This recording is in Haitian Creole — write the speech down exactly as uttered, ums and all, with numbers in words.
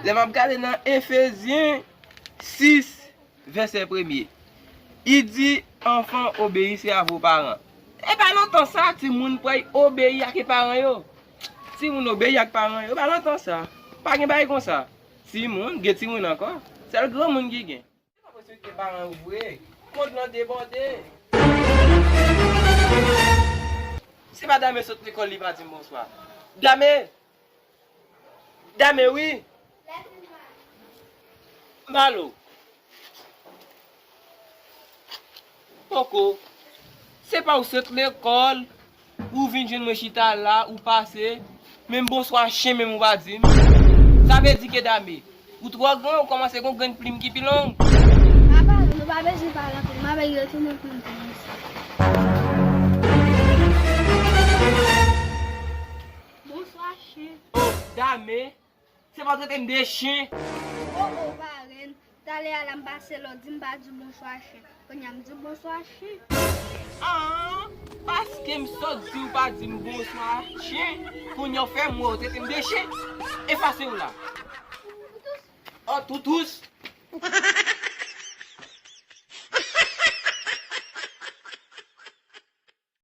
Lè m ap gade nan Efezyen sis, vèsè premye, li di, enfants, obéissez à vos parents. E pa lontan sa, timoun pral obeyi ak paran yo. Timoun obeyi ak paran yo, pa lontan sa. Pa gen bagay konsa. Timoun, gen timoun ankò. Sèl granmoun ki gen. Se pa posib ke paran yo vre. Mond lan debòde. Se pa Dame sot lekòl, li pa di m bonswa. Dame! Dame, wi! Malo! Poko. Se pa ou sot lekòl, ou vin jwenn mwen chita la, ou pase, menm bonswa chen menm ou pa di m. Sa vle di ke Dame, ou twò gran, ou kòmanse gon grenn plim ki pi long. Papa, nou pa bezwen pale anpil, m ap retounen pou m vini isit. Bonswa, chen. Oh, Dame, se pa w trete m de chen. Oh, oh, parenn. Talè a la m pase la, w di m pa di bonswa chen. Kounye a m di bonswa chen. Ah, paske m sot di w pa di m bonswa chen, kounye a w fè m wè w trete m de chen. Efase w la. Oh, toutous.